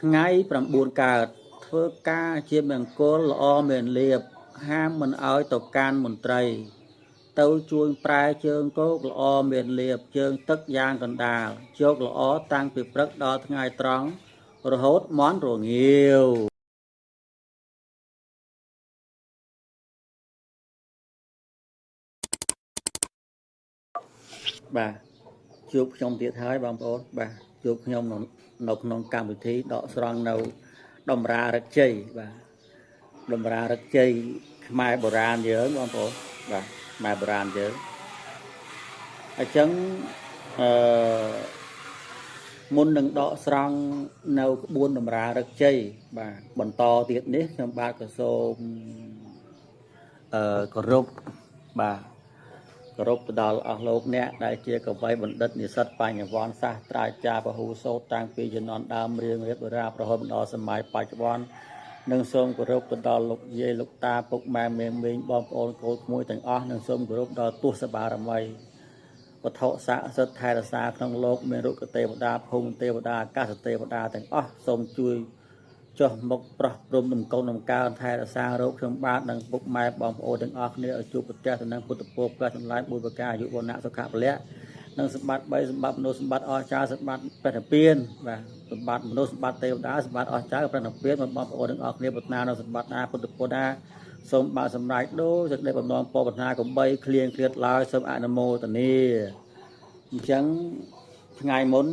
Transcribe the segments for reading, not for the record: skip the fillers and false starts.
ថ្ងៃ9កើតធ្វើការជាមង្គលល្អមានលៀបហាមមិនឲ្យទៅកាន់មន្ត្រីទៅជួយប្រែជើងគោកល្អមានលៀបជើងទឹកយ៉ាងកណ្ដាលជោគល្អតាំងពីព្រឹកដល់ថ្ងៃត្រង់រហូតមន់រងាវបាទជួបខ្ញុំទៀតហើយបងប្អូនបាទជួបខ្ញុំនៅក្នុងកម្មវិធីដកស្រង់នៅតម្រារឹកជ័យបាទតម្រារឹកជ័យខ្មែរបុរាណយើងបងប្អូនបាទខ្មែរបុរាណយើងអញ្ចឹងអឺមុននឹងដកស្រង់នៅក្បួនតម្រារឹកជ័យបាទបន្តទៀតនេះខ្ញុំបាទក៏សូមគោរពបាទគោរពទៅដល់អស់លោកអ្នកដែលជាកវីបណ្ឌិតនិស្សិតបញ្ញវន្តសាស្ត្រាចារ្យពហុសូត្រតាំងពីជំនាន់ដើមរៀងរៀបរារហូតដល់សម័យបច្ចុប្បន្ននិងសូមគោរពទៅដល់លោកយាយលោកតាពុកម៉ែមេមីងបងប្អូនកូនក្មួយទាំងអស់និងសូមគោរពដល់ទស្សបារមីវត្ថុស័ក្តិសិទ្ធិថែរក្សាក្នុងលោកមានរុក្ខទេវតាភូមិទេវតាអាកាសទេវតាទាំងអស់សូមជួយចុះមកប្រោះព្រំដំកូនដំកើថែរក្សារោគខ្ញុំបាទនិងពុកម៉ែបងប្អូនទាំងអស់គ្នាឲ្យជួបប្រទះទៅនឹងពុទ្ធពរព្រះចម្លែក4ប្រការអាយុវណ្ណៈសុខៈពលៈនិងសម្បត្តិ3សម្បត្តិមនុស្សសម្បត្តិអស្ចារ្យសម្បត្តិព្រះនិព្វានបាទសម្បត្តិមនុស្សសម្បត្តិទេវតាសម្បត្តិអស្ចារ្យព្រះនិព្វានបងប្អូនទាំងអស់គ្នាប្រាថ្នានៅសម្បត្តិណាពុទ្ធពរណាសូមបើសម្រេចដូចសេចក្តីបំណងពរប្រាថ្នាកុំបីឃ្លៀងឃ្លាតឡើយសូមអនុមោទនាអញ្ចឹងថ្ងៃមុន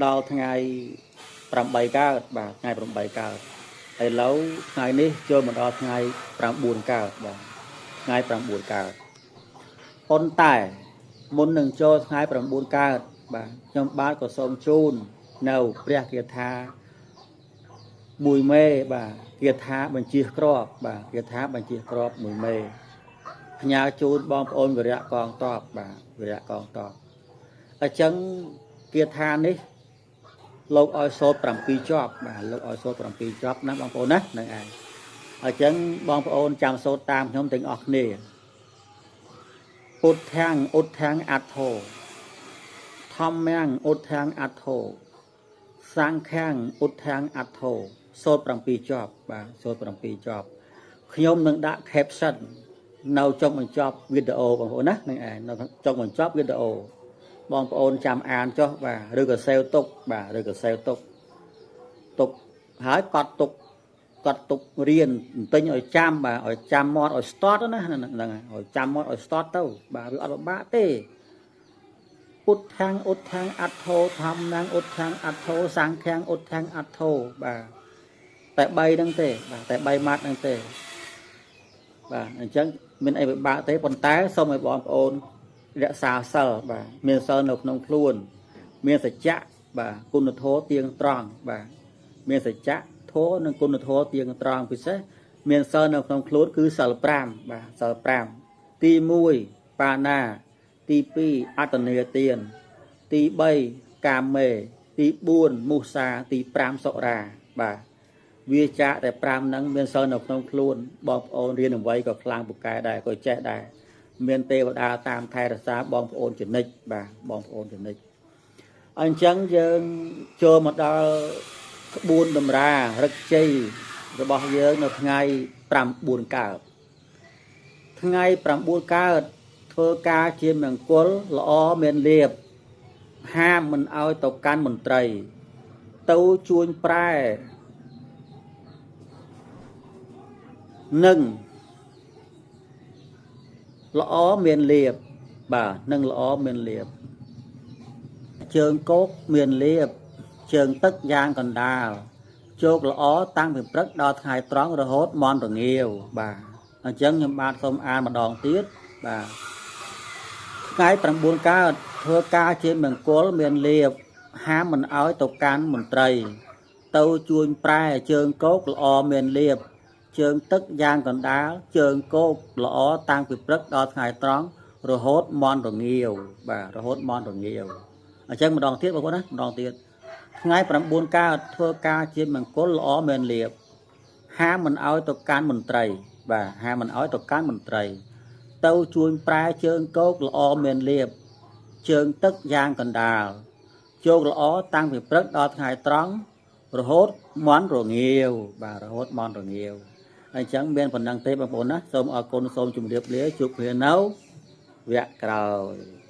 ដល់ថ្ងៃ8កើតបាទថ្ងៃ8កើតឥឡូវថ្ងៃនេះចូលមកដល់ថ្ងៃ9កើតបាទថ្ងៃ9កើតប៉ុន្តែមុននឹងចូលថ្ងៃ9កើតបាទខ្ញុំបាទក៏សូមជូននៅព្រះគាថាមួយមេបាទគាថាបញ្ជាក្របបាទគាថាបញ្ជាក្របមួយមេផ្ញើជូនបងប្អូនវិរៈកងតបបាទវិរៈកងតបអញ្ចឹងគាថានេះលោកឲ្យសូត្រ7ជាប់បាទលោកឲ្យសូត្រ7ជាប់ណាបងប្អូនណាហ្នឹងឯងអញ្ចឹងបងប្អូនចាំសូត្រតាមខ្ញុំទាំងអស់គ្នាពុទ្ធាំងឧទ្ធាំងអត្ថោធម្មំឧទ្ធាំងអត្ថោសង្ឃាំងឧទ្ធាំងអត្ថោសូត្រ7ជាប់បាទសូត្រ7ជាប់ខ្ញុំនឹងដាក់ caption នៅចុងបញ្ចប់វីដេអូបងប្អូនណាហ្នឹងឯងនៅចុងបញ្ចប់វីដេអូបងប្អូនចាំអានចុះបាទឬក៏សេវទុកបាទឬក៏សេវទុកទុកហើយកត់ទុកកត់ទុករៀនបន្ទិញឲ្យចាំបាទឲ្យចាំមាត់ឲ្យស្ទាត់ណាហ្នឹងឲ្យចាំមាត់ឲ្យស្ទាត់ទៅបាទវាអត់ពិបាកទេពុទ្ធាំងឧទ្ធាំងអត្ថោធម្មំឧទ្ធាំងអត្ថោសង្ឃាំងឧទ្ធាំងអត្ថោបាទតែ3ហ្នឹងទេបាទតែ3ម៉ាត់ហ្នឹងទេបាទអញ្ចឹងមានអីពិបាកទេប៉ុន្តែសូមឲ្យបងប្អូនរក្សាសិលបាទមានសិលនៅក្នុងខ្លួនមានសច្ចៈបាទគុណធម៌ទៀងត្រង់បាទមានសច្ចៈធម៌និងគុណធម៌ទៀងត្រង់ពិសេសមានសិលនៅក្នុងខ្លួនគឺសិល5បាទសិល5ទី1បាណាទី2អត្តនេទានទី3កាមេទី4មុសាទី5សុរាបាទវាចាកតែ5ហ្នឹងមានសិលនៅក្នុងខ្លួនបងប្អូនរៀនអ្វីក៏ខ្លាំងពូកែដែរក៏ចេះដែរមានទេវតាតាមថែរក្សាបងប្អូនចនិចបាទបងប្អូនចនិចអញ្ចឹងយើងចូលមកដល់ក្បួនតម្រារឹកជ័យរបស់យើងនៅថ្ងៃ9កើតថ្ងៃ9កើតធ្វើការជាមង្គលល្អមានលៀបហាមមិនឲ្យទៅកាន់មន្ត្រីទៅជួញប្រែនឹងល្អមានលៀបបាទនឹងល្អមានលៀបជើងគោកមានលៀបជើងទឹកយ៉ាងកណ្ដាលជោគល្អតាំងពីព្រឹកដល់ថ្ងៃត្រង់រហូតមន់រងាវបាទអញ្ចឹងខ្ញុំបាទសូមអានម្ដងទៀតបាទថ្ងៃ9កើតធ្វើការជាមង្គលមានលៀបហាមមិនឲ្យទៅកាន់មន្ត្រីទៅជួញប្រែជើងគោកល្អមានលៀបជើងទឹកយ៉ាងកណ្ដាលជើងគោកល្អតាំងពីព្រឹកដល់ថ្ងៃត្រង់រហូតមន់រងាវបាទរហូតមន់រងាវអញ្ចឹងម្ដងទៀតបងប្អូនណាម្ដងទៀតថ្ងៃ9កើតធ្វើការជាមង្គលល្អមានលៀបហាមមិនឲ្យទៅកាន់មន្ត្រីបាទហាមមិនឲ្យទៅកាន់មន្ត្រីទៅជួញប្រែជើងគោកល្អមានលៀបជើងទឹកយ៉ាងកណ្ដាលជោគល្អតាំងពីព្រឹកដល់ថ្ងៃត្រង់ រហូតមន់រងាវបាទរហូតមន់រងាវអញ្ចឹងមានប៉ុណ្ណឹងទេបងប្អូនណាសូមអរគុណសូមជម្រាបលាជួបគ្នានៅវគ្គក្រោយ។